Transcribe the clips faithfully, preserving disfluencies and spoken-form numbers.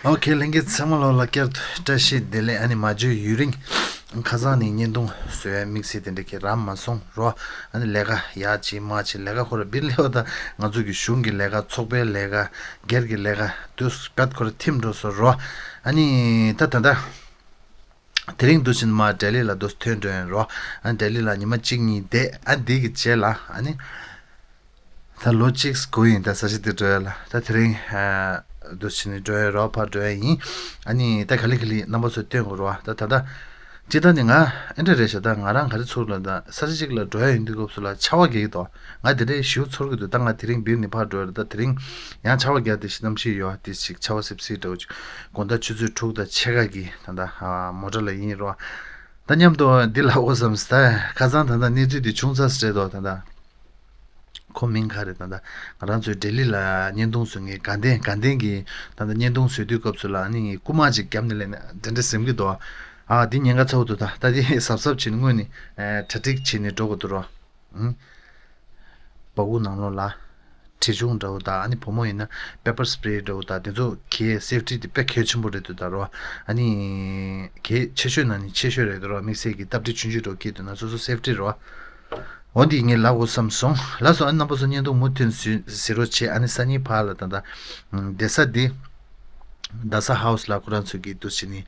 ཨོ་ཁེ། ལྷན་རྒྱས་ཚང་མ་ལོ་ལ་བསྐྱར་དུ་བཀྲ་ཤིས་བདེ་ལེགས། ཨ་ནི་མ་བརྗོད་ཡུན་རིང་ཁ་སང་ནས་བརྙན་ཐུང་བཟོ་ཡ་དམིགས་བསལ་དེ་འདྲ་གི་རག་མ་སོང་རོ། ཨ་ནི་ལས་ཀ་ཡག་ཅིག་མ་ཅིག་ལས་ཀ་ཁོ་ར་སྦིར་ལས་བ་དང་ང་ཚོ་གི་གཞུང་གི་ལས་ཀ་ཚོགས་པའི་ལས་ཀ་སྒེར་གྱི་ལས་ཀ་དུས་བད་ཁོ་ར་ཐིམ་འགྲོ་སོང་རོ། ཨ་ནི་ད་ད་ད། དེ་རིང་འདུག་ཕྱིན་མ་ལྡི་ལི་ལ་འདུག་ཐོན་འགྲོ་ཡིན་རོ། ཨ་ལྡི་ལི་ལ་ཉི་མ་གཅིག་གཉིས་བསྡད། ཨ་འདི་གི་རྗེས་ལ་ཨ་ནི་ད་ལོ་གཅིག་སྒུག་ཡིན། ད་ས་ཆ་དེ་འགྲོ་ཡ་ལ་ད་དེ་རིང་འདུག་ཕྱིན་ནས་འགྲོ་ཡ་རོ། ཕར་འགྲོ་ཡ་ཡིན། ཨ་ནི་ད་ག་ལེ་ག་ལེ་རྣམ་པ་ཚོ་སྟོན་དགོས་རོ། ད་ད་ད་སྤྱིར་བཏང་ནི་ང་ཨེ་འདྲ་རེད་ཤག་ད་ང་རང་ག་རེ་ཚོར་ལ་ད་ས་ཆ་གཅིག་ལ་འགྲོ་ཡ་ཡིན་དུས་སྐབས་སུ་ལ་ཆར་པ་རྒྱག་གི་འདུག་ང་དེ་འདྲའི་ཞིའུ་ཚོར་གི་འདུག་ད་ང་དེ་རིང་སྦིར་ནས་ཕར་འགྲོ་ཡ་ད་ད་དེ་རིང་ཡང་ཆར་པ་རྒྱག་དེ་ཞིག་གནམ་གཤིས་ཡོད་དེ་ཞིག་ཆར་པ་སིབ་སིབ་འདྲ་བོ་ཅིག་དགོང་དག་ཆུ་ཚོད་དྲུག་དང་ཕྱེད་ཀ་གི་ད་ལྟ་མོ་ཊ་ལ་ཡིན་རོ། ད་མཉམ་དུ་འདི་ལབ་དགོས་བསམ་སྟེ། ཁ་སང་ད་ལྟ་གནས་ཚུལ་འདི་བྱུང་ཚར་ཟེར་དོ། ད་ལྟ་ཁོ་མིང་ག་རེད། ད་ལྟ་ང་རང་ཚོའི་ལྡི་ལི་ལ་བརྙན་ཐུང་བཟོ་མཁན་དགའ་ལྡན། དགའ་ལྡན་གྱིས་ད་ལྟ་བརྙན་ཐུང་བཟོ་དུས་སྐབས་སུ་ལ་ཨ་ནི་རྐུ་མ་ཅིག་བརྒྱབ་ནས་ལས་ནས་དེ་འདྲ་ཟེར་གྱི་འདུག་ཨ་འདི་ཉེན་ཁ་ཚ་བོ་འདུག་ད་ད་འདི་གཟབ་གཟབ་བྱས་ནས་སྔོན་ནས་གྲ་སྒྲིག་བྱས་ནས་འགྲོ་དགོས་འདུག་རོ། ཨུམ། སྦ་ཁུག་ནང་ལོགས་ལ་གྲི་ཆུང་འདྲ་བོ་དང་། ཨ་ནི་བུ་མོ་ཡིན་ན་པེ་པར་སི་པེ་རེ་འདྲ་བོ་དང་། དེ་ཚོ་གའི་སེབ་ཊི་དེ་དཔེ་གལ་ཆེན་པོ་རེད་འདུག་ད་རོ། ཨ་ནི་གལ་ཆེ་ཤོས་ནང་ནས་ཆེ་ཤོས་རེད་འདུག་རོ། དམིགས་བསལ་གྱི་སྟབས་བདེ་ཆུང་ཆུང་འདྲ་བོ་སྐྱེས་འདུག་ན་སོ་སོ་སེབ་ཊི་རོ། འོ་འདི་ངས་ལབ་དགོས་བསམ་སོང་། ལགས་སོ། ཨ་ནི་རྣམ་པ་ཚོ་བརྙན་ཐུང་མུ་མཐུད་གཟིགས་རོགས་བྱེད། ཨ་ནི་སང་ཉིན་ཕར་ལ་ད་ལྟ་བསྡད་ས་འདི། རྡ་ས་ཧའུ་སི་ལ་ཁོ་རང་ཚོ་གིས་འདུག་བྱས་ནས་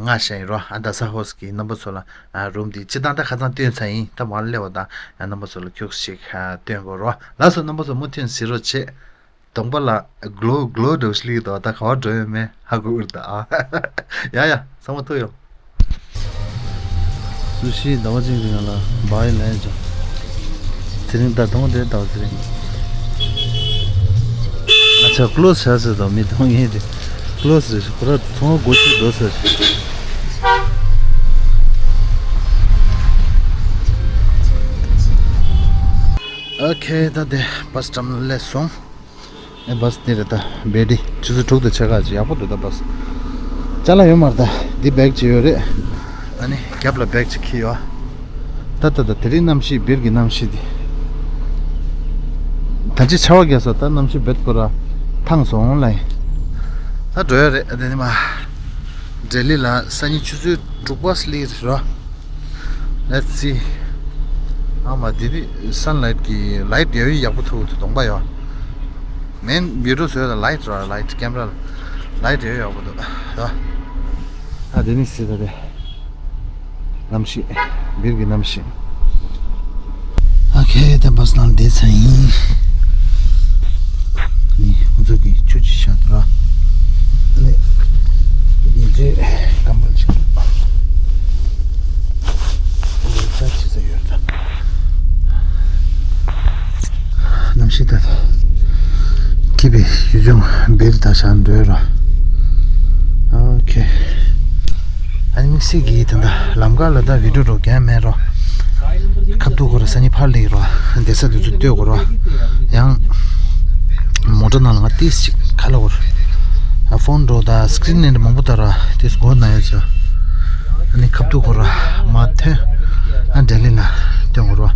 མངགས་བཞག་ཡིན་རོ། ཨ་རྡ་ས་ཧའུ་སི་གི་རྣམ་པ་ཚོ་ལ་རུམ་འདི་སྤྱིར་བཏང་ད་ཁ་སང་སྟོན་ཚར་ཡིན། ད་མར་སླེབས་པ་དང་རྣམ་པ་ཚོ་ལ་ཁྱུག་ཅིག་སྟོན་དགོས་རོ། ལགས་སོ། རྣམ་པ་ཚོ་མུ་མཐུད་གཟིགས་རོགས་བྱེད། གདོང་པ་ལ་གློ་གློ་འདྲ་བོ་ཞིག་སླེབས་འདུག་ད་ག་བར་འགྲོ་ཡོད་མེད་ཧ་གོ་གི་རེད་ད། ཨ་ཡ་ཡ་ཚང་མ་ཐུག་ཡོང་། སུ་ཤི་ཟླ་བ་གཅིག་རིང་ལ་བའི་ལན་ཅོ། ཚེ་རིང་ད་དུང་དེ་ཟླ་བ་ཚེ་རིང་། ཨ་ཆ་ཀློ་ཟ་ཟེར་དང་མི་དང་ངེས་དེ་ཀློ་ཟེར་ཁོ་ར་ཚོང་སྒོ་ཕྱིར་འགྲོ་ཟེར། ཨོ་ཁེ། ད་དེ་བ་སི་ཊོབ་ལ་སླེབས་སོང་། ཨེ་བ་སི་དེ་རེད་ད། བེ་ཌི་ཆུ་ཚོད་དྲུག་དང་ཕྱེད་ཀ་ཅིག་ཡག་པོ་འདུག་ད་བ་སི་ཅ་ལག་ཡོད་མ་རེད་ད། འདི་བེག་ཅིག་ཡོད་རེད། ཨ་ནི་རྒྱབ་ལ་བེག་ཅིག་འཁྱེར་ཡོད། ད་ད་ད་དེ་རིང་གནམ་གཤིས་སྦིར་གྱི་གནམ་གཤིས་འདི། ད་ཅི་ཆར་པ་བརྒྱབ་སོང་། ད་གནམ་གཤིས་བེད་ཁོ་ར་ཐང་སོང་ལ་ཡིན། ད་འགྲོ་ཡ་རེད། ཨ་དེ་ནི་མ་ལྡི་ལི་ལ་སང་ཉིན་ཆུ་ཚོད་དྲུག་པ་སླེབས་རེད་རོ། Let's see. ཨ་མ་འདི་ནི་སན་ལའེ་ཊི་གི་ལའེ་ཊི་ཡོད་ཡག་པོ་ཐུག་འདུག་གདོང་པ་ཡོད། མེན་བི་ཌི་ཡོ་བཟོས་ད་ལའེ་ཊི་ར་ལའེ་ཊི་ཀེམ་ར་ལའེ་ཊི་ཡོད་ཡག་པོ་འདུག་ཡ། ཨ་འདི་ནི་སི་ད་དེ་གནམ་གཤིས་སྦིར་གྱི་གནམ་གཤིས། ཨོ་ཁེ། ད་བ་སི་ནང་བསྡད་ཚར་ཡིན། ནི་ཁོང་ཚོ་གི་ཆུ་ཅིག་བཞག་འདུག་ར། ལས་ཡིན་ཚོད་སྐམ་པ་ཅིག་འདུག་ལས་ཀ་བྱེད་ས་ཡོད་ད། གནམ་གཤིས་ད་ད་སྐྱིད་པའི་ཡུལ་ལྗོངས་སྦིར་ད་ཤར་འགྲོ་ཡ་ར། ཨོ་ཁེ། ཨ་ནི་དམིགས་བསལ་གྱིས་ད་ལྟ་ལམ་ཁ་ལ་ད་བི་ཌི་ཡོ་འགྲོ་མཁན་མེད་རོ། ཁ་ཐུག་ཁོ་ར་སང་ཉིན་ཕར་སླེབས་རོ། བསྡད་ས་དེ་ཚོ་ལྟོས་དགོས་རོ། ཡང་མོ་ཊ་ནང་ལ་ང་ཏིས་ཅིག་ཁ་ལ་བོར། ཨ་ཕོན་འགྲོ་ད་སི་ཀི་རིན་ནས་མང་པོ་ད་ར་ཏིས་སྒོ་ན་ཡ་ཆ། ཨ་ནི་ཁ་ཐུག་ཁོ་ར་མ་ཐོན། ཨ་ལྡི་ལི་ལ་སྟོན་དགོས་རོ།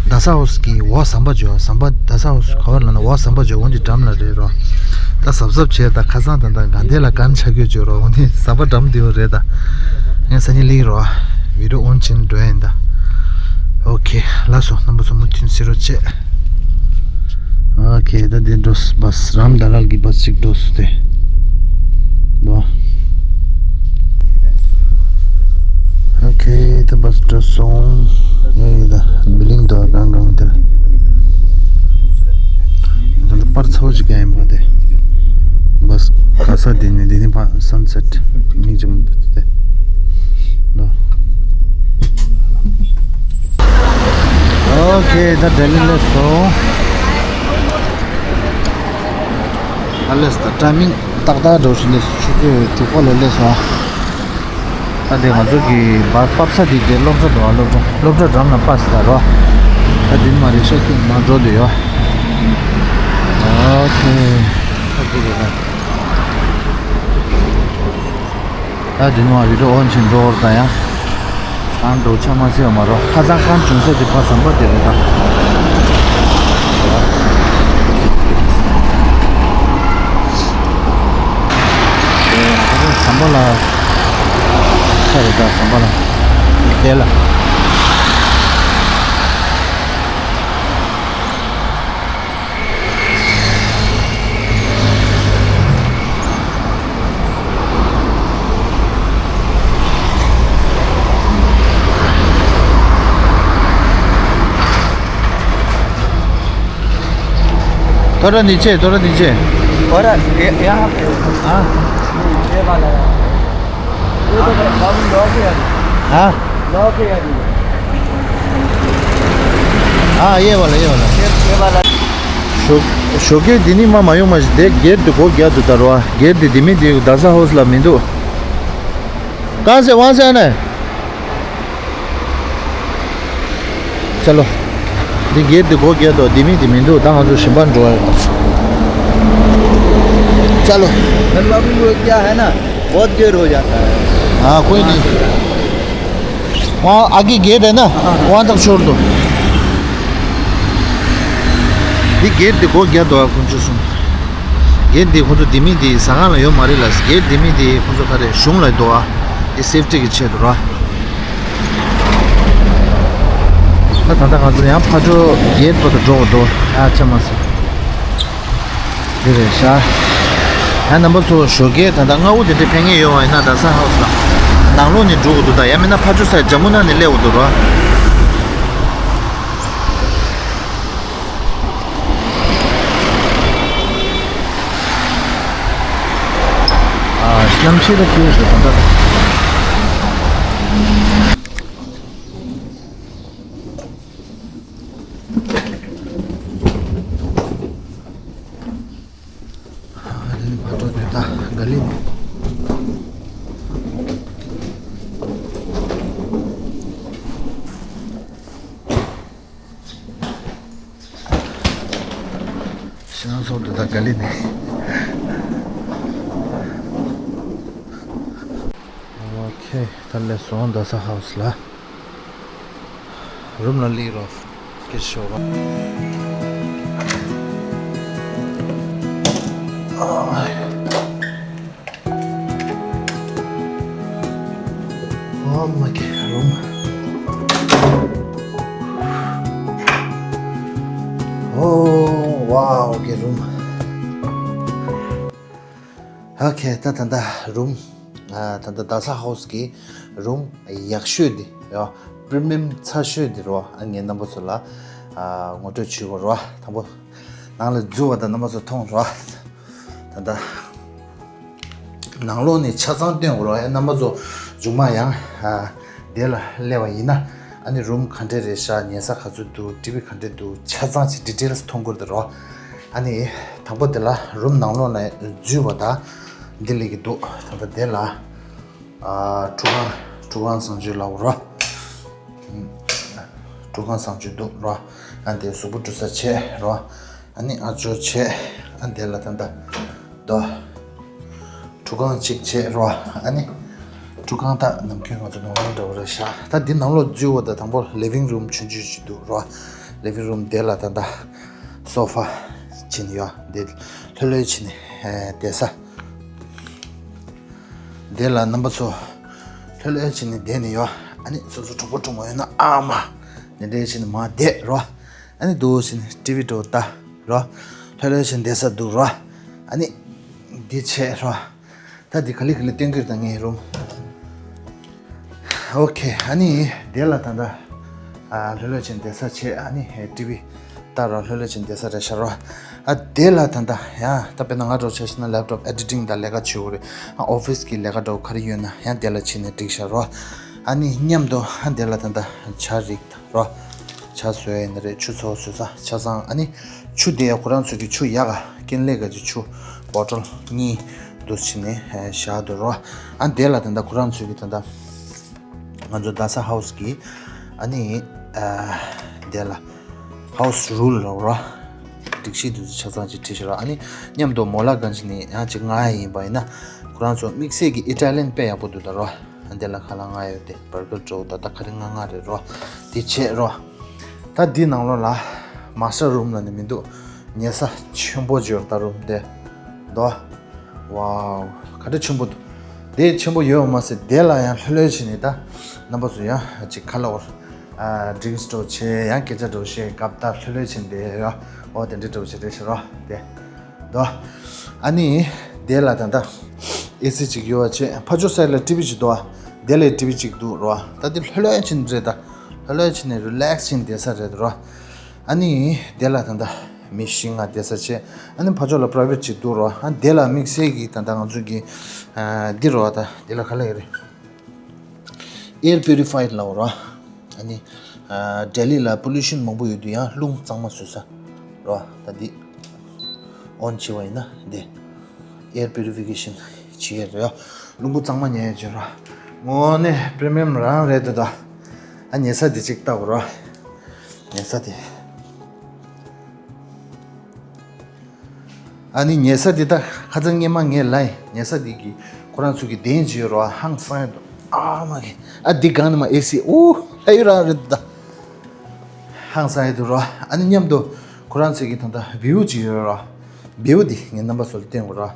རྡ་ས་ཧའུ་སི་གི་འོག་ཟམ་པ་འཇོག་ཟམ་པ་རྡ་ས་ཧའུ་སི་ག་བར་ལ་ན་འོག་ཟམ་པ་འཇོག་འོ་འདི་འགྲམ་ལ་རེད་རོ། ད་གཟབ་གཟབ་བྱས་ད་ཁ་སང་ད་ད་དགའ་ལྡན་ལ་གན་ཆ་གོས་བྱོས་རོ། འོ་འདི་ཟམ་པ་འགྲམ་འདི་བ་རེད་ད། ངས་སང་ཉིན་སླེབས་རོ། བི་ཌི་ཡོ་ཨོན་བྱས་ནས་འགྲོ་ཡིན་ད། ཨོ་ཁེ། ལགས་སོ། རྣམ་པ་ཚོ་མུ་མཐུད་གཟིགས་རོགས་བྱེད། ཨོ་ཁེ། ད་འདི་འགྲོ་སི་བ་སི་རམ་ད་ལལ་གྱི་བ་སི་གཅིག་འགྲོ་སི་དེ། འགྲོ། ཨོ་ཁེ། ད་བ་སི་འགྲོ་སོང་། ཡ་ཡ་ད་བི་ལིང་དོ་གང་གང་དེ་ལ། ད་ལ་པར་ཚོ་ཅིག་ཡིན་པ་དེ། བ་སི་ག་ས་དེ་ནི་དེ་ནི་པ་སན་སེ་ཊི་མིག་ཅིག་དེ། ནོ། ཨོ་ཁེ། ད་ལྡི་ལི་སླེབས་སོང་། ཨ་ལེས་ད་ཊའི་མིང་ཏག་ཏག་འགྲོ་བཞིན་འདུག་ཆུ་ཚོད་དྲུག་པ་ལ་སླེབས་སོང་། ད་དེ་ང་ཚོ་གི་བར་པ་ས་དེ་དེ་སློབ་གྲྭ་འགྲོ་བ་སློབ་གྲྭ་སློབ་གྲྭ་འགྲམ་ལ་པ་ས་ད་རོ། ད་དེ་ནི་མ་རེ་ཤ་ཁྱུག་མ་འགྲོ་འདོད་ཡོད། ཨོ་ཁེ། ད་དེ་རེད་ད། ད་དེ་ནི་མ་བི་ཌི་ཡོ་ཨོན་བྱས་འགྲོ་བར་ད་ཡང་། གང་འགྲོ་ཆ་མ་ཟེར་བ་མ་རོ། ཁ་སང་གང་བྱུང་ས་དེ་ཕ་ཟམ་པ་དེ་རེད་ད། ཟམ་པ་ལ། ཁ་རེ་ད་ཟམ་པ་ལ། དེ་ལ། थोड़ा नीचे, थोड़ा नीचे। और ये, यहाँ पे। हाँ। ये वाला है। ये तो बाबू लॉक है अभी। हाँ। लॉक है अभी। हाँ, ये वाला, ये वाला। ये, ये वाला। ཞོགས་ཞོགས་ཀས་འདི་ནི་མ་མ་ཡོང་མ་ཞིག་དེ་གེར་དུ་སྒོ་རྒྱག་ཏུ་དར་བ་གེར་དེ་དེ་མི་དེ་ད་ས་ཧོ་སི་ལ་མི་འདུག་གང་ཟེར་དབང་ཟེར་ནས། चलो। འདི་གེར་འདི་སྒོ་བརྒྱབ་འདུག་འདི་མི་འདི་མི་འདུག་ད་ང་ཚོ་ཞིང་པར་འགྲོ་བ་ཡིན། चलो। घर बाबू वो क्या है ना, बहुत देर हो जाता है। हाँ, कोई नहीं। वहाँ आगे गेट है ना, वहाँ तक छोड़ दो। འདི་གེར་འདི་སྒོ་བརྒྱབ་འདུག་ཨ་ཁོང་ཚོ་གསུམ། གེར་འདི་ཁོང་ཚོ་འདི་མི་འདི་ཟ་ཁང་ལ་ཡོད་མ་རེད་ལ། གེར་འདི་མི་འདི་ཁོང་ཚོ་ག་རེ་གཞུང་ལ་འདུག་ཨ། འདི་སེབ་ཊི་གི་ཆེད་དུ་ར། ད་ད་ལྟ་ང་ཚོ་ཡང་ཕར་ཕྱོགས་གེ་ཊི་བར་དུ་འགྲོ་དགོས་འདུག་ཡ་ཆ་མ་སི། འདི་རེད་ཤག་ཡང་རྣམ་པ་ཚོ་ཞོགས་ཀས་ད་ལྟ་སྔ་པོ་དེ་འདྲས་ཕེབས་མཁན་ཡོད་པ་ཡིན་ན་ད་ས་ཧའུ་སི་ལ་ནང་ལོགས་ནས་འགྲོ་དགོས་འདུག་ད་ཡང་མིན་ན་ཕར་ཕྱོགས་ས་ཇམ་མུ་ན་ནས་སླེབས་དགོས་འདུག་ར། ཨ། གཤམ་གཤེད་ལ་སྐྱེལ་ཞེས་དང་འདྲ། ཨ། དེ་ནི་ཕར་འགྲོ་དུས་ད་ག་ལི་ནས། ཤང་སོགས་དེ་དག་ག་ལི་ནས། ཨོ་ཁེ། ད་ལས་སོང་ད་ས་ཧའུ་སི་ལ། རུམ་ལ་སླེབས་རོགས། སྐད་ཤོར་བ། Oh my God, room. Oh, wow, okay, room. Okay, ད་ད་ད་རུམ། ད་ད་ད་ས་ཧའུ་སི་གི་རུམ་ཡག་ཤོས་འདི་ཡ། པི་རི་མི་ཡམ་ཚ་ཤོས་འདི་རོ། ཨ་ངས་རྣམ་པ་ཚོ་ལ་ཨ་ངོ་སྤྲོད་བྱེད་དགོས་རོ། དང་པོ་ནང་ལ་འཛུལ་བ་དང་རྣམ་པ་ཚོ་མཐོང་རོ། ད་ད་ནང་ལོགས་ནས་ཆ་ཚང་སྟོན་དགོས་རོ། ཨ་རྣམ་པ་ཚོ་མཇུག་མ་ཡང་ཨ་དེ་ལ་སླེབས་པ་ཡིན་ན་ཨ་ནི་རུམ་ག་འདྲས་རེད་ཤག་ཉལ་ས་ག་ཚོད་འདུག་ཊི་ཝི་ག་འདྲས་འདུག་ཆ་ཚང་ཅིག་ཌི་ཊེལ་སི་མཐོང་དགོས་འདི་རོ། ཨ་ནི་དང་པོ་དེ་ལ་རུམ་ནང་ལོགས་ནས་འཛུལ་བ་དང་འདི་སླེབས་ཀྱི་འདུག་ད་ད་དེ་ལ། ཨ། ཁྲུས་ཁང་། ཁྲུས་ཁང་བཟང་སྤྱོད་ལབ་རོ། ཁྲུས་ཁང་བཟང་སྤྱོད་འདུག་རོ། ཨ་འདི་གཟུགས་པོ་འཁྲུ་ས་བྱས་རོ། ཨ་ནི་ཨ་ཇོ་བྱས། ཨ་འདི་ལ་ད་ད་དོ། ཁྲུས་ཁང་གཅིག་བྱས་རོ། ཨ་ནི་ཁྲུས་ཁང་ད་ནམ་རྒྱུན་ང་ཚོ་ནོར་མལ་འདྲ་བོ་རེད་ཤག་ད་འདི་ནང་ལོགས་འཛུལ་བ་ད་དང་པོ་ལི་ཝིང་རུམ་ཆུང་ཆུང་ཞིག་འདུག་རོ། ལི་ཝིང་རུམ་དེ་ལ་ད་ད་སོ་ཕ་བྱས་ནས་ཡོད། འདི་ལྷོད་ལྷོད་བྱས་ནས་བསྡད་ས། དེ་ལ་རྣམ་པ་ཚོ་ལྷོད་ལྷོད་བྱས་ནས་བསྡད་ནས་ཡོད། ཨ་ནི་སོ་སོ་གྲོགས་པོ་གྲོགས་མོ་ཡོད་ན་ཨ་མ་དེ་འདྲས་བྱས་ནས་མར་བསྡད་རོ། ཨ་ནི་འདུག་བྱས་ནས་ཊི་ཝི་འདྲ་བོ་ལྟ་རོ། ལྷོད་ལྷོད་བྱས་ནས་བསྡད་ས་འདུག་རོ། ཨ་ནི་འདི་བྱས་རོ། ད་འདི་ག་ལེ་ག་ལེ་སྟོན་གྱི་ཡོད་ད་ངའི་རུམ། ཨོ་ཁེ། ཨ་ནི་དེ་ལ་ད་ལྟ་ཨ་ལྷོད་ལྷོད་བྱས་ནས་བསྡད་ས་བྱས། ཨ་ནི་ཊི་ཝི་ལྟ་རོ། ལྷོད་ལྷོད་བྱས་ནས་བསྡད་ས་རེད་ཤག་རོ། ཨ་དེ་ལ་ད་ལྟ་ཡང་ད་དཔེར་ན་ང་འདྲ་བོ་ཆ་བཞག་ན་ལེབ་ཊོབ་ཨེ་ཌི་ཊིང་དང་ལས་ཀ་བྱེད་དགོས་རེད། ཨ་ཨོ་ཕི་སི་གི་ལས་ཀ་འདྲ་བོ་ག་རེ་ཡོད་ན་ཡང་དེ་ལ་བྱས་ནས་འགྲིག་ཤག་རོ། ཨ་ནི་མཉམ་དུ་ཨ་དེ་ལ་ད་ལྟ་ཇ་རིགས་རོ། ཇ་བཟོས་ཡིན་ན་རེད། ཆུ་ཚོད་བཟོས་ས་ཆ་ཚང་། ཨ་ནི་ཆུ་དེ་ཡང་ཁོ་རང་ཚོ་གི་ཆུ་ཡག་ག་ཀིན་ལེ་ག་ཅིག་ཆུ་བོ་ཊལ་གཉིས་འདུག་བྱས་ནས་བཞག་འདུག་རོ། ཨ་དེ་ལ་ད་ལྟ་ཁོ་རང་ཚོ་གི་ད་ལྟ་ང་ཚོ་རྡ་ས་ཧའུ་སི་གི་ཨ་ནི་ཨ་དེ་ལ་ཧའུ་སི་རུལ་ལབ་རོ། སྒྲིག་གཞི་དེ་ཚོ་ཆ་ཚང་ཅིག་བྲིས་ཤག་རོ། ཨ་ནི་མཉམ་དུ་མོ་ལ་གང་ཅི་ནི་ཡང་ཅིག་མངགས་ཡ་ཡིན་པ་ཡིན་ན་ཁོ་རང་ཚོ་དམིགས་བསལ་གྱི་ཨི་ཊ་ལི་ཡན་དཔེ་ཡག་པོ་འདུག་ད་རོ། ཨ་དེ་ལ་ཁ་ལག་མངགས་ཡོད་དེ་བར་གར་འདྲ་བོ་ད་ལྟ་ག་རེ་མངགས་མངགས་རེད་རོ། དེ་བྱས་རོ། ད་འདི་ནང་ལོགས་ལ་མ་སི་ཊར་རུམ་ལབ་ནི་མི་འདུག་ཉལ་ས་ཆེན་པོ་ཅིག་ཡོད་རེད་ད་རུམ་དེ། དོ། ཝའོ། ག་འདྲ་ཆེན་པོ་འདུག་དེ་ཆེན་པོ་ཡོད་མ་ཟད་དེ་ལ་ཡང་ལྷོད་ལྷོད་བྱས་ནས་ད་རྣམ་པ་ཚོ་ཡང་ཅིག་ཁ་ལོ་ཨ་ཌི་རིང་སི་འདྲ་བོ་བྱས་ཡང་སྐད་ཆ་འདྲ་བོ་བཤད་སྐབས་ད་ལྷོད་ལྷོད་བྱས་ནས་བསྡད་ཡོད། འོ་དེ་འདྲ་འདྲ་བོ་བྱས་རེད་ཤག་རོ། དེ་དོ། ཨ་ནི་དེ་ལ་ད་ད་ཨེ་སི་ཅིག་ཡོད་བྱས་ཕར་ཕྱོགས་སའིཌ་ལ་ཊི་ཝི་ཅིག་འདུག་དེ་ལ་ཊི་ཝི་ཅིག་འདུག་རོ། ད་དེ་ལྷོད་ལྷོད་བྱས་ནས་རེད། ད་ལྷོད་ལྷོད་བྱས་ནས་རི་ལེག་སི་བྱས་ནས་བསྡད་ས་རེད་རོ། ཨ་ནི་དེ་ལ་ད་ད་མི་བཞི་ལྔ་བསྡད་ས་བྱས། ཨ་ནི་ཕར་ཕྱོགས་ལ་པ་རའི་ཝེ་ཊི་ཅིག་འདུག་རོ། ཨ་དེ་ལ་དམིགས་བསལ་གྱི་ད་ད་ང་ཚོ་གི་ཨ་འདི་རོ། ད་དེ་ལ་ག་ལབ་ཡོད་རེད། ཨེར་པིའུ་རི་ཕ་ཡར་ལབ་རོ། ཨ་ནི་ཨ་ལྡི་ལི་ལ་པོ་ལུ་ཤན་མང་པོ་ཡོད་དུས་ཡང་རླུང་གཙང་མ་བཟོ་ས་རོ། ད་འདི་ཨོན་བྱས་པ་ཡིན་ན་འདི་ཨེར་པིའུ་རི་ཕི་ཀེ་ཤན་བྱེད་ཡས་རེད། རླུང་བུ་གཙང་མ་ཉར་ཡས་བྱེད་རོ། དངོས་གནས་པི་རི་མི་ཡམ་རང་རེད་འདུག་ད། ཨ་ཉལ་ས་འདི་གཅིག་ལྟ་དགོས་རོ། ཉལ་ས་འདི། ཨ་ནི་ཉལ་ས་འདི་ད་ཁ་སང་སྔོན་མ་ངས་ལབ་ཡིན། ཉལ་ས་འདི་གི་ཁོ་རང་ཚོ་གི་གདན་ཅིག་ཡོད་རོ། ཧང་སང་ཡོད་འདུག་ཨ་མ་གི་ཨ་འདི་སྒང་ནས་མར་ཨེ་སི་ཨུ་ལྷ་ཡུལ་རང་རེད་འདུག་ད། ཧང་སང་ཡོད་འདུག་རོ། ཨ་ནི་མཉམ་དུ་ཁོ་རང་ཚོ་གི་ད་ད་བིའུ་ཅིག་ཡོད་རོ། བིའུ་འདི་ངས་རྣམ་པ་ཚོ་ལ་སྟོན་དགོས་རོ།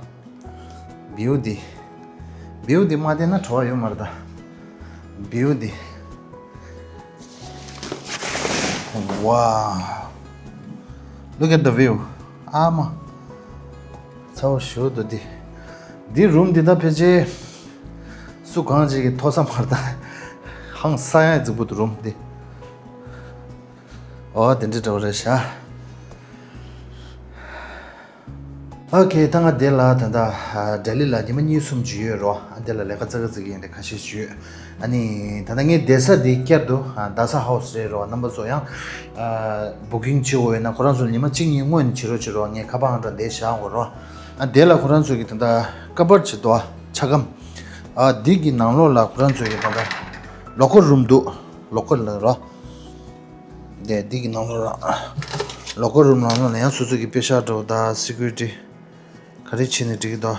བིའུ་འདི། བིའུ་འདི་མ་བསྟན་ན་བྲོ་བ་ཡོད་མ་རེད་ད། བིའུ་འདི། Wow. Look at the view. ཨ་མ། ཚ་བོ་ཞེ་པོ་འདུག་འདི། འདི་རུམ་འདི་ད་ཕལ་ཆེར་སུ་གང་ཅིག་གིས་མཐོང་ས་མ་རེད་ད། ཧང་སང་ཡ་རྫིག་པོ་འདུག་རུམ་འདི། ཨོ་དེ་འདྲ་འདྲ་བོ་རེད་ཤག་ཨོ་ཁེ། ད་ང་དེ་ལ་ད་ལྟ་ལྡི་ལི་ལ་ཉི་མ་གཉིས་གསུམ་ཅིག་ཡོད་རོ། ཨ་དེ་ལ་ལས་ཀ་ཙག་ཙིག་ཡིན་དེ་ཁ་ཤས་ཤིག་ཡོད། ཨ་ནི་ད་ལྟ་ངའི་བསྡད་ས་འདི་བསྐྱར་དུ་རྡ་ས་ཧའོ་སི་རེད་རོ། རྣམ་པ་ཚོ་ཡང་བུ་ཀིང་བྱེད་འོས་ན་ཁོ་རང་ཚོ་ཉི་མ་གཅིག་གཉིས་སྔོན་ནས་བྱེད་རོགས་བྱེད་རོགས། ངས་ཁ་པར་ཨང་གྲངས་འདིར་བཞག་ཡོད་རོ། ཨ་དེ་ལ་ཁོ་རང་ཚོ་གི་ད་ལྟ་ཀ་བར་བྱེད་དོ། ཆ་སྒམ། ཨ་འདི་གི་ནང་ལོགས་ལ་ཁོ་རང་ཚོ་གི་ད་ལྟ་ལོ་ཀར་རུམ་འདུག་ལོ་ཀར་ལ་རོ། དེ་འདི་གི་ནང་ལོགས་ལ་ལོ་ཀར་རུམ་ནང་ལོགས་ལ་ཡང་སོ་སོ་གི་པེ་ཤག་འདྲ་བོ་དང་སི་ཀུ་རི་ཊི་ག་རེ་བྱས་ནས་འགྲིག་གི་འདུག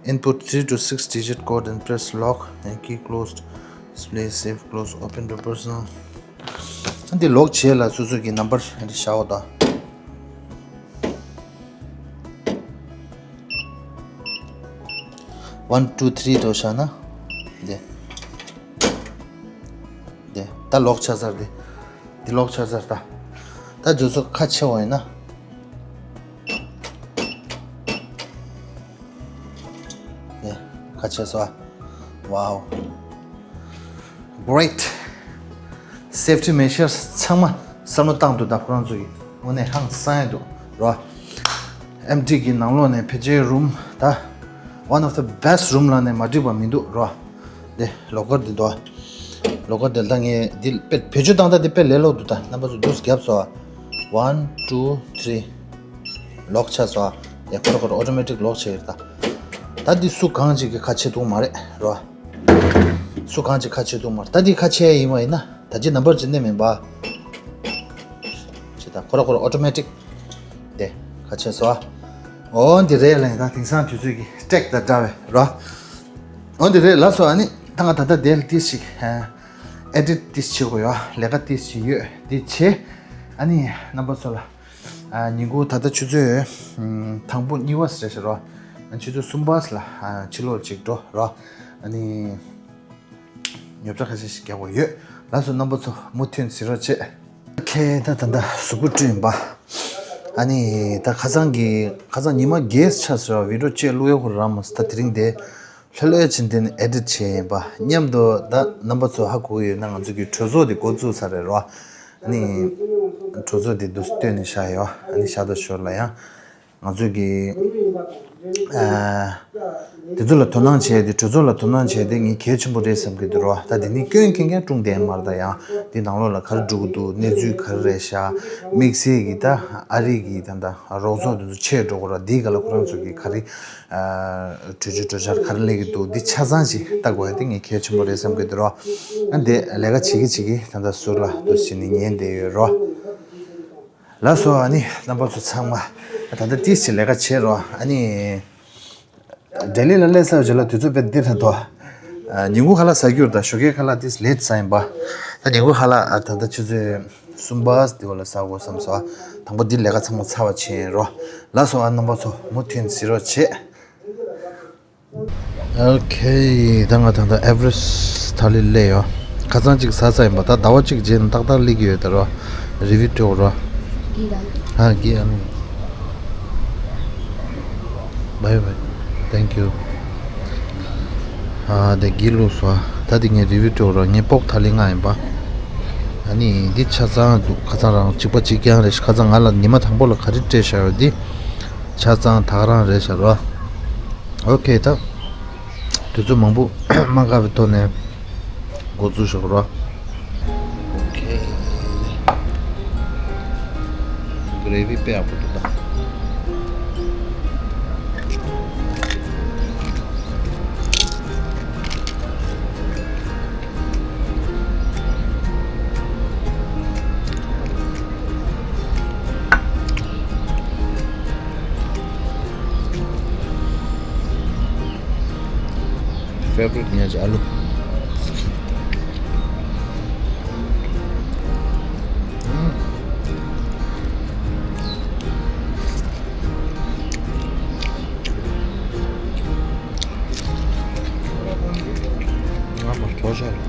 Input three to six digit code and press lock and key closed. Display safe close open to personal. ཨ་འདི་ལོག་བྱས་ལ་སོ་སོ་གི་ནམ་བར་འདི་བཞག་འོ་ད། One two three འགྲོ་བཞག་ན། འདི། འདི། ད་ལོག་ཆགས་ཚར་འདི། འདི་ལོག་ཆགས་ཚར་ད། ད་ཇོ་ཚོ་ཁ་ཕྱེ་བ་ཡིན་ན། འདི། ཁ་ཕྱེ་སོ། Wow. Great. Safety measures ཚང་མ་བསམ་བློ་བཏང་འདུག་ད་ཁོ་རང་ཚོ་གི་དངོས་གནས་ཧང་སང་ཡ་འདུག་རོ། ཨེམ་ཊི་གི་ནང་ལོགས་ནས་ཕལ་ཆེར་རུམ་ད། One of the best རུམ་ལ་ནས་མ་འགྲིག་པ་མི་འདུག་རོ། དེ་ལོ་ཀར་དེ་འདུག་ལོ་ཀར་དེ་ད་ངས་འདི་དཔེ་བེད་སྤྱོད་བཏང་ད་དེ་དཔེ་ལས་སླ་པོ་འདུག་ད་རྣམ་པ་ཚོ་འདུག་རྒྱབ་སོ། One two three. ལོག་ཆགས་སོ། དེ་ཁོ་ར་ཁོ་ར་ཨོ་ཊོ་མེ་ཊིག་ལོག་ཆགས་ཡོད་ད། ད་འདི་སུ་གང་ཅིག་གི་ཁ་ཕྱེ་ཐུབ་མ་རེད་རོ། སུ་གང་ཅིག་ཁ་ཕྱེ་ཐུབ་མ་རེད། ད་འདི་ཁ་ཕྱེ་ཡ་ཡིན་པ་ཡིན་ན་ད་ཅི་ནམ་བར་ཅི་ནས་མིན་པ། ཅི་ད་ཁོ་ར་ཁོ་ར་ཨོ་ཊོ་མེ་ཊིག་དེ་ཁ་ཕྱེ་སོ། འོ་འདི་རེད་ལ་ཡིན་ད་དེང་སང་དུས་ཚོད་ཀྱི་ཊེག་དང་འདྲ་བའི་རོ། འོ་འདི་རེད་ལ་སོ། ཨ་ནི་ད་ང་ད་ལྟ་དེ་ལ་ཏིས་ཤིག་ཨེ་ཌིཊ་ཏིས་བྱེད་དགོས་ཡོད། ལས་ཀ་ཏིས་བྱེད་ཡོད་འདི་བྱེད། ཨ་ནི་རྣམ་པ་ཚོ་ལ་ཨ་ཉིན་གུང་ད་ལྟ་ཆུ་ཚོད་ཨམ་དང་པོ་གཉིས་པ་ཟེར་ཤག་རོ། ཨ་ཆུ་ཚོད་གསུམ་པ་ལ་ཨ་ཕྱི་ལོགས་ཅིག་འགྲོ་རོ། ཨ་ནི་ཉོ་ཆ་ཁ་ཤས་ཤིག་རྒྱག་དགོས་ཡོད། ལགས་སོ། རྣམ་པ་ཚོ་མུ་མཐུད་གཟིགས་རོགས་བྱེད། ཁེ་ད་ད་ད་གཟུགས་པོ་བཀྲུས་ཡིན་པ། ཨ་ནི་ད་ཁ་སང་གི་ཁ་སང་ཉི་མ་རྒྱས་ཆགས་ཟེར་བ་བི་ཌིའོ་བཅས་བླུག་ཡག་ཁོ་རང་མ་ཟད་ད་དེ་རིང་དེ་ལྷོད་ལྷོད་ཕྱིན་དེ་ནི་ཨེ་ཌིཊ་བྱས་ཡིན་པ་མཉམ་དུ་ད་རྣམ་པ་ཚོ་ཧ་གོ་གི་ཡོད་ན་ང་ཚོ་གི་གྲོས་ཚོགས་དེ་འགོ་བཙུགས་ཚར་རེད་རོ། ཨ་ནི་གྲོས་ཚོགས་དེ་འདུག་སྟོན་ནས་བཞག་ཡོད། ཨ་ནི་ཤ་སྟག་ཞོར་ལ་ཡང་། ང་ཚོས་ཀྱི་ཨ་དེ་ཚོ་ལ་དོ་སྣང་བྱས་ཏེ་གྲོས་ཚོགས་ལ་དོ་སྣང་བྱས་ཏེ་ངས་གལ་ཆེན་པོ་རེད་བསམ་གྱི་འདུག་རོ། ད་དེ་ནི་སྐྱོན་མཁན་མཁན་ཀྲུང་ལྡན་མར་ད་ཡང་དེ་ནང་ལོགས་ལ་ག་རེ་འགྲོ་གི་འདུག་གནས་ཚུལ་ག་རེ་རེད་ཤག་དམིགས་བསལ་གྱི་ད་ཨ་རི་གི་ད་ད་རོགས་ཚོགས་དེ་ཚོ་ཆེ་འགྲོ་གི་ར། དེའི་སྒང་ལ་ཁོ་རང་ཚོ་གི་ག་རེ་ཨ་གྲོས་ཆོད་གྲོས་འཆར་ག་རེ་སླེབས་ཀྱི་འདུག་འདི་ཆ་ཚང་ཞིག་ལྟ་དགོས་ཡ་དེ་ངས་གལ་ཆེན་པོ་རེད་བསམ་གྱི་འདུག་རོ། ཨ་འདི་ལས་ཀ་བྱེད་ཀྱི་བྱེད་ཀྱི་ད་ད་ཟུར་ལ་འདུག་བྱས་ནས་ཉན་བསྡད་ཡོད་རོ། ལགས་སོ། ཨ་ནི་རྣམ་པ་ཚོ་ཚང་མ་ད་ལྟ་ཏིས་ཅིག་ལས་ཀ་བྱེད་རོགས། ཨ་ནི་ལྡི་ལི་ལ་སླེབས་ཚར་རྗེས་ལ་དུས་ཚོད་དཔེ་འདི་ལྟར་འདུག་ཉིན་གུང་ཁ་ལག་ཟ་རྒྱུར་དང་ཞོགས་ཀའི་ཁ་ལག་ཏིས་ལེཊ་ཟ་ཡིན་པ། ད་ཉིན་གུང་ཁ་ལག་ཨ་ད་ལྟ་ཆུ་ཚོད་གསུམ་པ་དེ་བ་ལ་ཟ་དགོས་བསམ་སོང་། དང་པོ་འདི་ལས་ཀ་ཚང་མ་ཚར་བ་ཕྱིན་རོགས། ལགས་སོ། ཨ་རྣམ་པ་ཚོ་མུ་མཐུད་གཟིགས་རོགས་བྱེད། ཨོ་ཁེ། ད་ང་ད་ལྟ་ཨེ་ཝ་རེ་སི་ཊི་ཐ་ལི་སླེབས་ཡོད། ཁ་སང་གཅིག་ཟ་ས་ཡིན་པ། ད་ཟླ་བ་གཅིག་རྗེས་ནས་ཏག་ཏག་སླེབས་ཀྱི་ཡོད། ད་རོ། རི་བིའུ་སྤྲོད་རོ། ཧ་གི་ཨ་ནི། བའི་བའི། ཐེང་ཀིའུ། ཨ་དེ་གི་ལུགས་སོ། ད་དེ་ངས་རི་བིའུ་སྤྲོད་རོ། ངས་པོག་ཐ་ལི་ལྔ་ཡིན་པ། ཨ་ནི་འདི་ཆ་ཚང་འདུག་ཁ་སང་རང་གཅིག་པ་གཅིག་རྐྱང་རེད། ཁ་སང་ང་ལ་ཉི་མ་དང་པོ་ལ་ག་རེ་སྤྲད་བཞག་ཡོད། འདི་ཆ་ཚང་ད་ག་རང་རེད་བཞག་རོ། ཨོ་ཁེ། ད་དུས་ཚོད་མང་པོ་མ་འགོར་བའི་ཐོག་ནས་འགོ་འཛུགས་ཞུ་རོགས། ཨོ་ཁེ། གྷི་རེ་ཝི་དཔེ་ཡག་པོ་འདུག་ད། ཕེ་ཝ་རིཊ་ཉག་གཅིག་ཨ་ལུ། ང་མ་གྲོ་ཤ་རེད།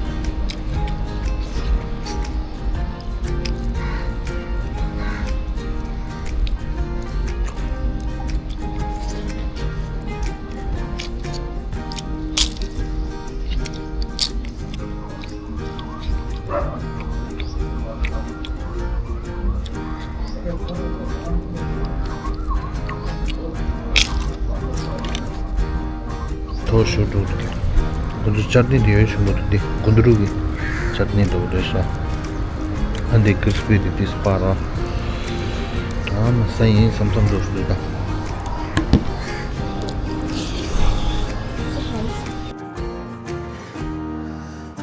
ཐོ་ཤོར་འགྲོ་འདུག་ཁོ་ཚོ་ཅར་ནི་དེ་ཡོད་ཆེན་པོ་འདུག་འདི་གུན་དུ་རུ་གི་ཅར་ནི་འདྲ་བོ་རེད་ཤག་ཨ་འདི་ཀིར་སི་པི་དེ་དེ་སྤར་ར། ཨ་མ་ས་ཡིན་བསམ་བསམ་འགྲོ་ཤོར་འདུག་ད།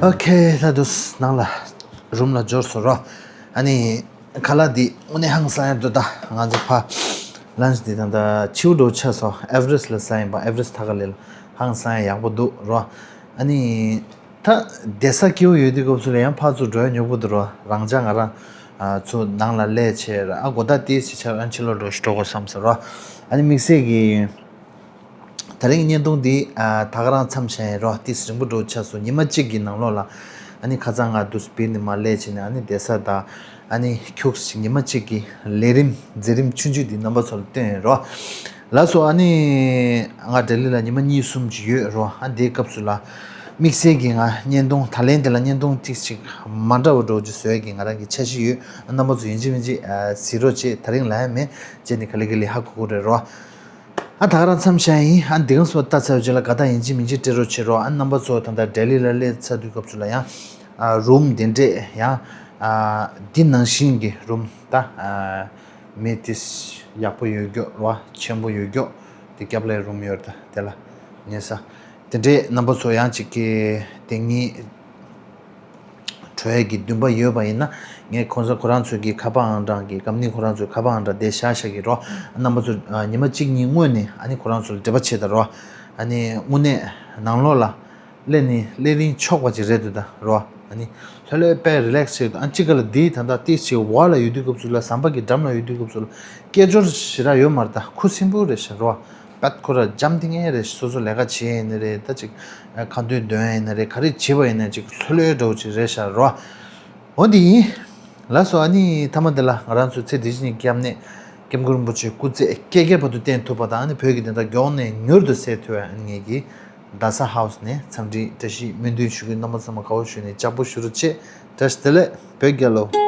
ཨོ་ཁེ། ད་དུས་ནང་ལ་རུམ་ལ་འབྱོར་སོང་རོ། ཨ་ནི་ཁ་ལག་འདི་དངོས་གནས་ཧང་སང་ཡ་འདུག་ད། ང་ཚོ་ཕ་ལན་ཅི་འདི་ད་ད་ཕྱིའུ་འགྲོ་ཆ་སོ། ཨེ་ཝ་རེ་སི་ཊི་ལ་ཟ་ཡིན་པ། ཨེ་ཝ་རེ་སི་ཊི་ཐ་ག་ལེ་ལ་ཧང་སང་ཡ་ཡག་པོ་འདུག་རོ། ཨ་ནི་ད་བསྡད་ས་སྐྱིད་པོ་ཡོད་དུས་སྐབས་སུ་ལ་ཡང་ཕར་ཚུར་འགྲོ་ཡ་ཉོག་པོ་འདུག་རོ། རང་ཅག་ང་རང་ཨ་ཚོ་ནང་ལ་སླེབས་བྱས་ར། ཨ་གོ་ད་ཏིས་ཆེ་ཆར་ཨན་ཕྱི་ལོགས་འགྲོ་ཞིག་འགྲོ་དགོས་བསམ་སོང་རོ། ཨ་ནི་དམིགས་བསལ་གྱི། ད་རིང་བརྙན་ཐུང་འདི་ཨ་ད་ག་རང་མཚམས་བཞག་ཡིན་རོ། ཏིས་རིང་པོ་འགྲོ་ཆགས་སོང་། ཉི་མ་གཅིག་གི་ནང་ལོགས་ལ་ཨ་ནི་ཁ་སང་ང་དུས་སུ་བིར་ནས་མར་སླེབས་བྱས་ནས་ཨ་ནི་བསྡད་ས་དང་ཨ་ནི་ཁྱུག་ཅིག་ཉི་མ་གཅིག་གི་ལས་རིམ་མཛད་རིམ་ཆུང་ཆུང་འདི་རྣམ་པ་ཚོ་ལ་སྟོན་ཡིན་རོ། ལགས་སོ། ཨ་ནི་ང་ལྡི་ལི་ལ་ཉི་མ་གཉིས་གསུམ་ཅིག་ཡོད་རོ། ཨ་འདིའི་སྐབས་སུ་ལ་དམིགས་བསལ་གྱི་ང་བརྙན་ཐུང་ད་ལན་འདི་ལ་བརྙན་ཐུང་ཏིས་ཅིག་མ་འདྲ་བ་འགྲོ་ཅིག་བཟོ་ཡ་གི་ང་རང་གི་འཆར་གཞི་ཡོད། ཨ་རྣམ་པ་ཚོ་ཡིན་གཅིག་མིན་གཅིག་ཨ་གཟིགས་རོགས་བྱེད། ད་རིང་ལ་ཡ་མེད་བྱས་ནས་ག་ལེ་ག་ལེ་ཧ་གོ་གི་རེད་རོ། ཨ་ད་ག་རང་མཚམས་བཞག་ཡིན། ཨ་འདི་གང་སོ་ལྟ་ཚར་བའི་རྗེས་ལ་དགའ་རྟགས་ཡིན་གཅིག་མིན་གཅིག་སྤྲད་རོགས་བྱེད་རོགས། ཨ་རྣམ་པ་ཚོ་ད་ལྟ་ལྡི་ལི་ལ་སླེབས་ཚར་དུས་སྐབས་སུ་ལ་ཡང་ཨ་རུམ་དེ་འདྲས་ཡང་ཨ་འདི་ནང་བཞིན་གྱི་རུམ་ད་ཨ་མི་ཏིས་ཡག་པོ་ཡོད་མགྱོགས་རོ། ཆེན་པོ་ཡོད་མགྱོགས་དེ་སྐྱབས་ལའི་རུམ་ཡོད་ད། དེ་ལ་ཉལ་ས་དེ་འདྲས་རྣམ་པ་ཚོ་ཡང་གཅིག་གི་དེ་ཉིད། གྲོས་ཀྱི་འདུན་པ་ཡོད་པ་ཡིན་ན། ངས་ཁོང་ཚོ་ཁོ་རང་ཚོའི་གི་ཁ་པར་ཨང་གྲངས་ཀྱི་སྒམ་ནི་ཁོ་རང་ཚོའི་ཁ་པར་ཨང་གྲངས་དེ་བཞག་བཞག་གི་རོ། རྣམ་པ་ཚོ་ཨ་ཉི་མ་གཅིག་གཉིས་སྔོན་ནས་ཨ་ནི་ཁོ་རང་ཚོ་ལ་འབྲེལ་བ་བྱེད་དང་རོ། ཨ་ནི་དངོས་གནས་ནང་ལོགས་ལ་སླེབས་ནི་སླེབས་རིན་ཆོག་པ་ཅིག་རེད་འདུག་ད་རོ། ཨ་ནི་ལྷོད་ལྷོད་དཔེ་རི་ལེག་སི་བྱེད་དང་། ཨ་གཅིག་ག་ལ་འདི་ད་ལྟ་ཏིས་ཅིག་འོག་ལ་ཡོད་དུས་སྐབས་སུ་ལ་ཟམ་པ་གི་འགྲམ་ལ་ཡོད་དུས་སྐབས་སུ་ལ་སྐད་ཅོར་ཞེ་དྲག་ཡོད་མ་རེད། ད་ཁུ་སིམ་པོ་རེད་ཤག་རོ། པད་ཁོ་ར་འཇམ་ཐིང་ངེ་རེད། སོ་སོ་ལས་ཀ་བྱེད་ཡིན་ན་རེད། ད་ཅིག་ཁ་འདོན་འདོན་ཡིན་ན་རེད། ག་རེ་བྱེད་པ་ཡིན་ན་ཅིག་ལྷོད་ལྷོད་འདྲ་བོ་ཅིག་རེད་ཤག་རོ། འོ་འདི་ཡིན། ལགས་སོ། ཨ་ནི་མཐའ་མ་འདི་ལ་ང་རང་ཚོའི་ཚེ་འདི་ཕྱི་གཉིས་ཀྱི་སྐྱབས་གནས་སྐྱབས་མགོན་རིན་པོ་ཆེ་སྐུ་ཚེ་བསྐལ་བརྒྱའི་བར་དུ་བརྟན་ཐུབ་པ་དང་། ཨ་ནི་བོད་ཀྱི་བདེན་མཐའ་མགྱོགས་ནས་མྱུར་དུ་གསལ་ཐུབ་པའི་ཨ་ནི་ངེད་ཀྱི་རྡ་ས་ཧའུ་སི་ནས་འཚམས་འདྲི་བཀྲ་ཤིས་སྨོན་འདུན་ཞུ་གི། རྣམ་པ་ཚང་མ་དགའ་བོ་ཞུས་ནས་ལྕགས་པོ་ཞུ་རོགས་བྱེད། བཀྲ་ཤིས་བདེ་ལེགས། བོད་རྒྱལ་ལོ།